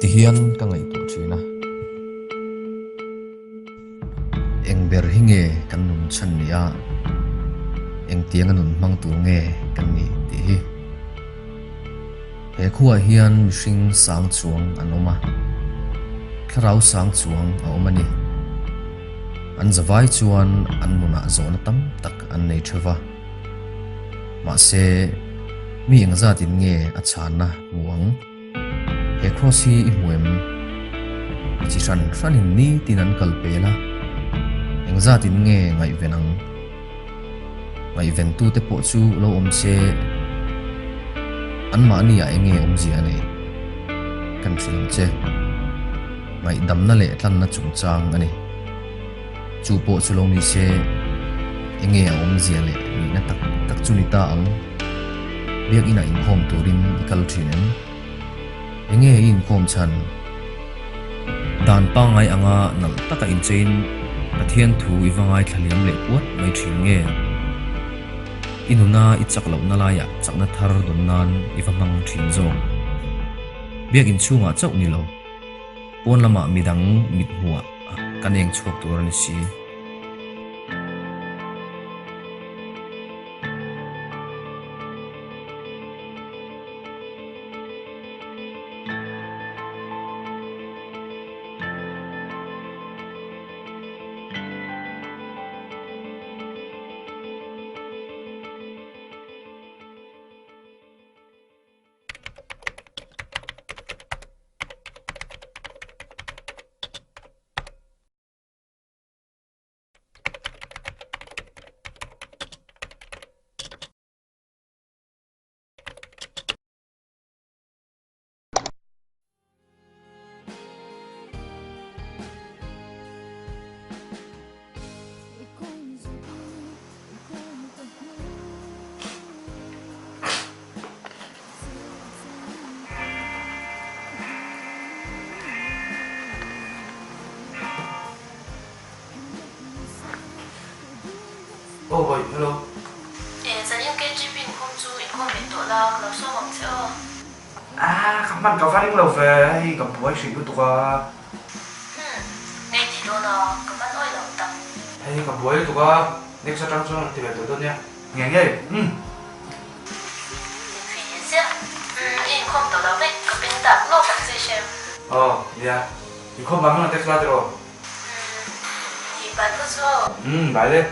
Ti hian ka ngaihtuah thin a. Eng ber hi nge kan nun chhan ni a, engtianga nun hmang tur nge kan nih tih hi. He khuaah hian mihring sang chuang an awm a, thlarau sang chuang a awm a ni. An zavai chuan an nunah zawhna tam tak an nei theuh va. Mahse, mi engzatin nge a chhanna hmu ang? He cross hi i hmu em? Mi chi hran hranin nitin an kal pel a, engzatin nge ngaihven ang? Ngaihventute pawh chu lo awm se, anmahni ah enge awmzia a nei? Kan hrilh ang che. Ngaihdamna leh tlanna chungchang a ni. Chu pawh chu lo ni se, enge a awmzia leh nihna tak tak chu ni ta ang? Biakinah inkhawm turin i kal thin em? Enge i inkhawm chhan? Dan pangngai anga nalh taka inchein Pathian thu i va ngaithla liam leh puat mai thin nge? I nuna i chak lohna laiah chakna thar dawn nan i va hmang thin zawk. Biakin chhungah chauh ni lo, pawn lamah midang mithmuhah kan eng chhuak tur a ni si. Oh boy, hello. E, zanin KGP inkhawm chu inkhawm ve tawh la, ka lo sawm ang che aw. Ah, ka hman ka va ring lo ve, hei ka buai hrih lutuk a. Hmm, ngei ti dawn a, ka hman awih lo tak. Hei ka buai lutuk a, next atang chuan an ti ve tawh dawn nia. Ngei ngei, umm. Min fi ziah, umm, i inkhawm tawh lo vek, ka pin tak lawk ang che Shem. Aw, nia, inkhawm vang hian text la tiraw? Umm, nih bai phawt chu aw. Umm, bai le.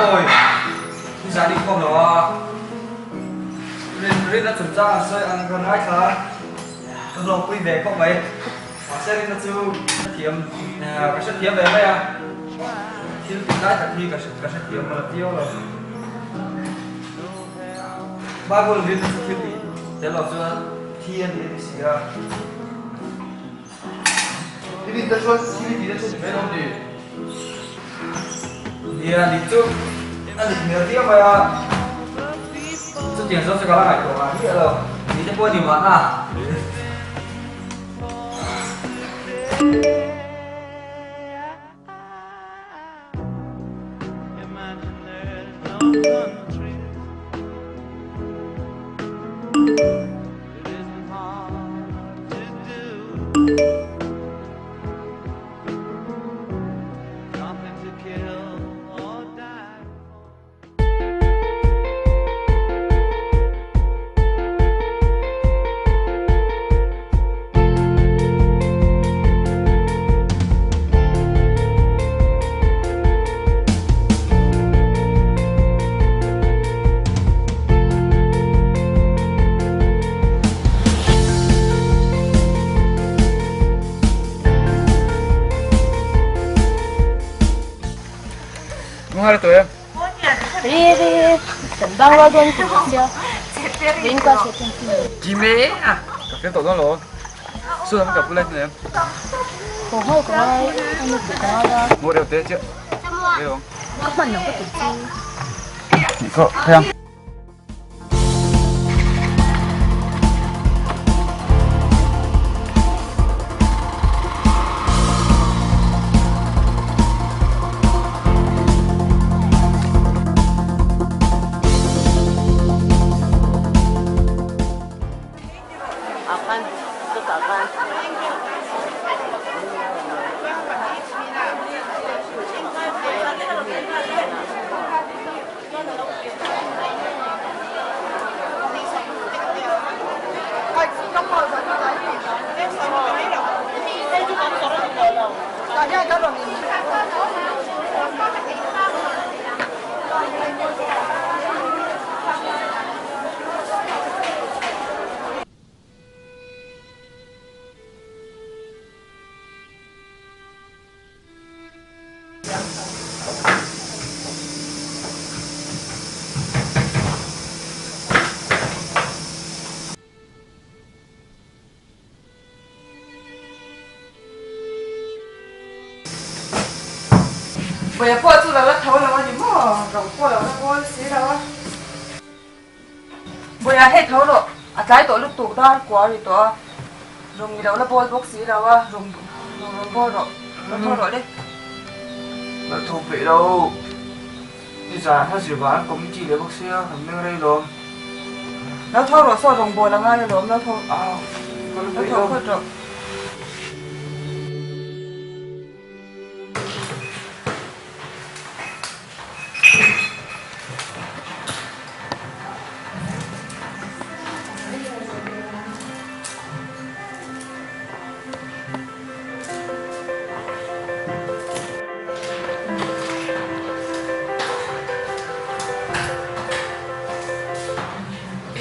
Mawi, i zah ding khawm lo a. Rin rinna chungchang an sawi ang rawn ngaithla a, ka hlawkpui ve khawp mai. Mahse rinna chu ka thiam ka hrethiam ve mai a, thil tih lai tak hi ka hrethiam lo viau lo. Bible rinna chu thil tih tel lo chuan thi a ni a ti si a. I rin te chuan thil i tih te chu ni mai lo ni? Nia, dik chu a dik hmel viau mai a, chutiang zawng chu ka la ngaihtuah ngai miah lo, ni te pawh a ni mahna. nghal tawh em? Ri ri kan bang rual dawn tih ka sia. Vawiin class leh ten chi. Kim e a! Ka fel tawh dawn lo. Saw lam ka pul lai hnu em? Haw nghal ka ngai a ni tih ka ngai a. Ngaw reuh te chiah. Reu ang. Ka hman lo ka tih chu. Tih khaw phei ang. Vawiah pawh chu lo la tho lo a ni maw? Ro pawh lo la bawl si lo a. Vawiah hei tho rawh, a tlai tawh lutuk dar kua ri tawh a, rawng i lo la bawl bawk si lo a, rawng rawn bawl rawh, lo tho rawh le. Lo tho peih lo, nizan hla zir vang committee leh bawk sia, kan meng rei lawm. Lo tho rawh saw rawng bawl a ngai alawm, lo tho, lo tho phawt rawh.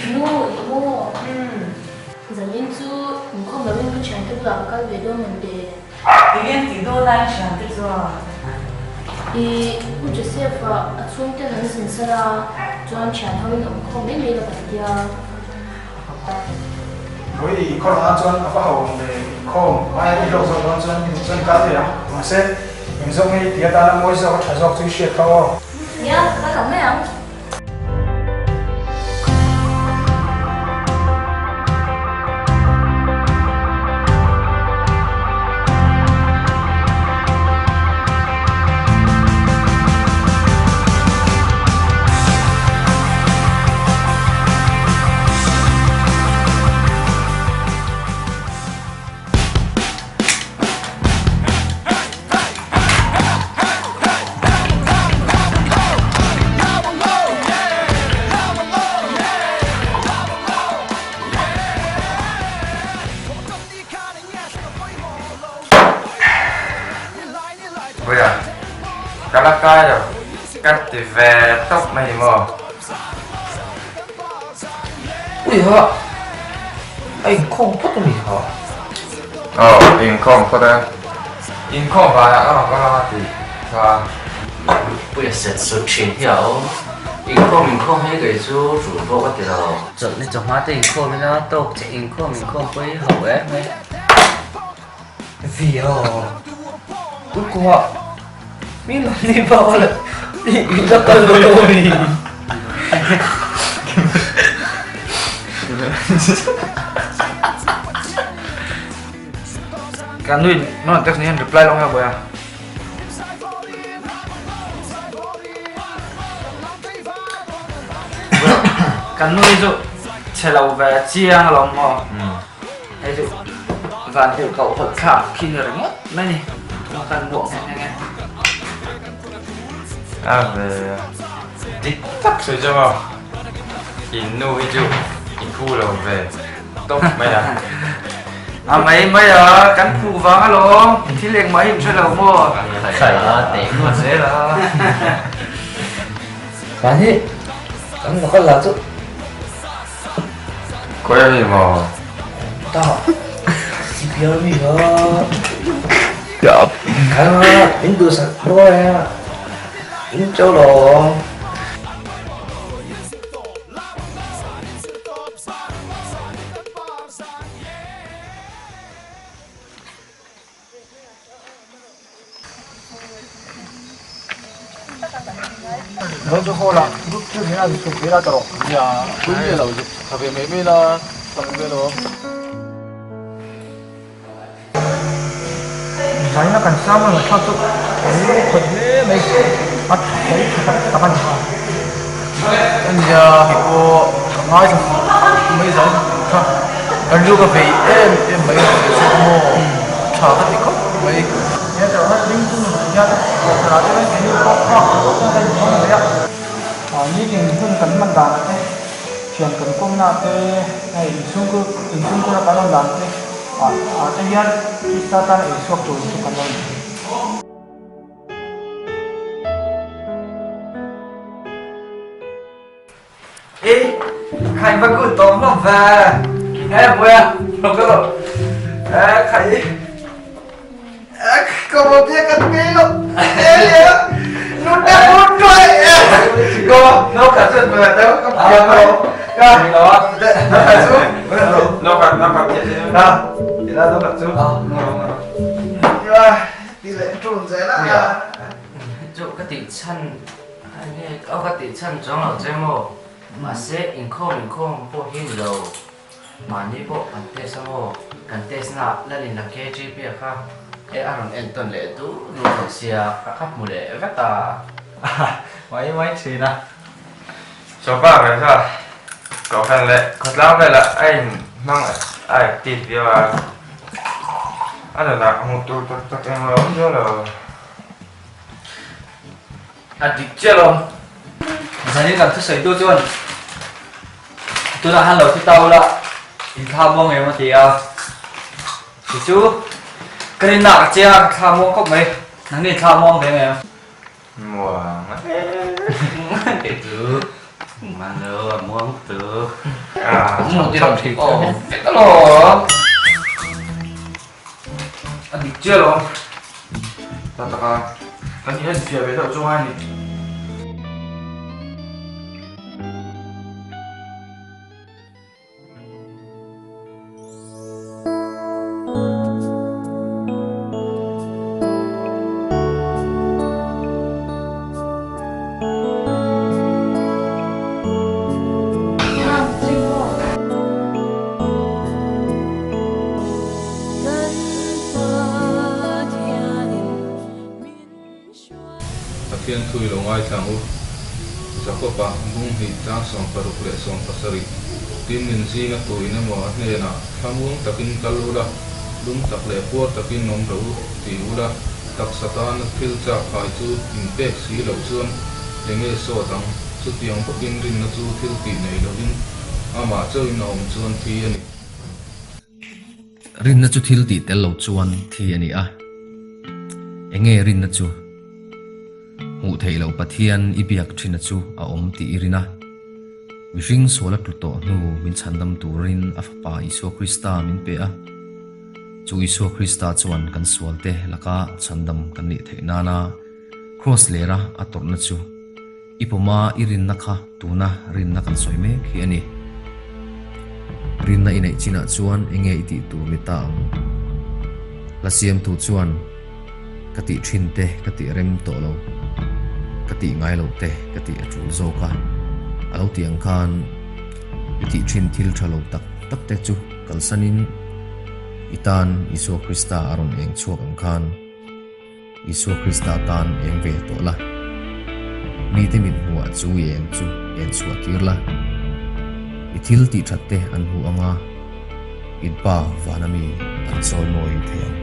Nu, i maw? Zanin chu inkhawm lovin ka thiante bulah ka kal ve dawn ang le. Eng em tih dawn lai hriam te chuan. I Pu Joseph a a chhungten an zin sal a, chuan thian ho in awm khawm mai mai lo kan tia. Vawi i khawrh ah chuan a va ho ang ve inkhawm aia i hlawk zawk dawn chuan i duh chuan i kal thei ang. Mahse, eng zawk nge i tih atana mawi zawk a tha zawk chu i hriat kha aw. Nia, ka kal ang mai ang. Vawiah ka la kai lo ka ti ve tawp mai maw. Ui ha, a inkhawm phawt a ni ha. Aw, inkhawm phawt a. Inkhawm vanah ka rawn kal ang a tih kha. Puia set sut thin hi a awm. Inkhawm inkhawm hi kei chu tul pawh ka ti lo. Chawlhni chawhma te inkhawm ila tawk che inkhawm inkhawm pawh hi ho em mai. Via Tukua mi lo ni ba wala i la kal lo lo mi. Ka nui non text ni hian reply lo nge buai a. Ka nui chu chhe lo ve chiang alawm maw. Hei chu van tirh koh hawlh thlak khi ni ringawt mai ni. Tuna kan buah nghe nghe nghe. A ve dik tak sawi chu maw in nu hi chu i phu lo ve tawp mai a. A mai mai a, kan phu vang alawm, thil engmah hi in hre lo maw? Sai a, teh ngawt zel a. Kan hi kan local lah chu. Khawi a mi maw? Ta CPR mi kha. Kha in duhsak hlawh a. Chau lawm. Zaina kan sermon ngaihthlak chu rilru khawih hle mai a tha hle tha tak tak a ni. Ania kei pawh ka ngaithla fuh mai zan kha ka rilru ka vei em em mai a chu maw tha ka ti khawp mai. Nia tawh kha ding chu nun hian kohhranah te chuan keini pawh phak tawh chuan kan inhmang ve a, nitin hun kan hman danah te thian kan kawmna te hei inchhungkur inchhungkura kan awm dan te ah ah te hian Krista tan ei chhuak tur chu kan lo ni. Ê, khai va cứ tóm nó về. Ê, bùi à, nó cứ rồi. Ê, khai. Ê, có một chiếc cắt mì luôn. Ê, nó đang muốn rồi. Cô, nó cả chuyện về đâu, có tiền đâu. Nó, nó cả chú. Nó cả, nó cả chuyện. À, thì ra nó cả chú. Đi lại trùn dễ lắm. Chu ka tih chhan Enge aw ka tih chhan chuang lo che maw? Mahse inkhawm inkhawm pawh hi ni lo. Mahni pawh kan test a maw? Kan test na Lalin a KGP a kha e a rawn en tawn leh du du tho sia ka kha hmu leh vek a. Mai mai thin a. Sofa ve kha kohhran leh khawtlang velah a in hmang a active viau a. A nunah hmuh tur tak tak englo a awm zual lo. A dik chiah lo. Zanin kan thusawitu chuan tunah han lo thi ta ula inthla muang em a ti a. Ti chu ka rinna ka chiang a, ka thla muang khawp mai. Nangni thla muang ve ngei em? Muang e. Kei chu man lo a muang tu. A Aw vek alawm. A dik chiah lo. Ta taka kan i en fiah ve deuh chu ngai ni. Pathian thu i lo ngaithla ang u. Jakob-a bung hnih tlang 60 leh 70 tin min zinga tuin emaw a hnenah thlamuang takin kal ula, lum tak leh puar takin awm rawh u ti ula, taksa tana thil chak khai chu inpek si loh chuan enge sawt ang? Chutiang bawkin rinna chu thil tih nei lovin amah chauhin a awm chuan thi a ni. Rinna chu thil tih tel lo chuan thi a ni a. Enge rinna chu? Hmuh theih loh Pathian i biak thina chu a awm tih i rin a. Mihring sual a tlu tawh hnu min chhandam turin a Fapa Isua Krista min pe a. Chu Isua Krista chuan kan sualte laka chhandam kan nih theih nana Kraws lera a tawrhna chu I pawma i rinna kha tuna rinna kan sawi mek hi a ni. Rinna i neih chinah chuan enge i tih tur ni ta ang? Hla siamtu chuan ka tih thin te ka tih rem tawh lo, ka tih ngai loh te ka tih a tul zawk a, a lo tih ang khan i tih thin thil tha lo tak tak te chu kalsanin i tan Isua Krista a rawn eng chhuak ang khan Isua Krista tan eng ve tawh la. Mite mit hmuhah chu i eng chu en chhuah tir la. I thil tih that te an hmu anga in Pa vana mi an chawimawi thei ang.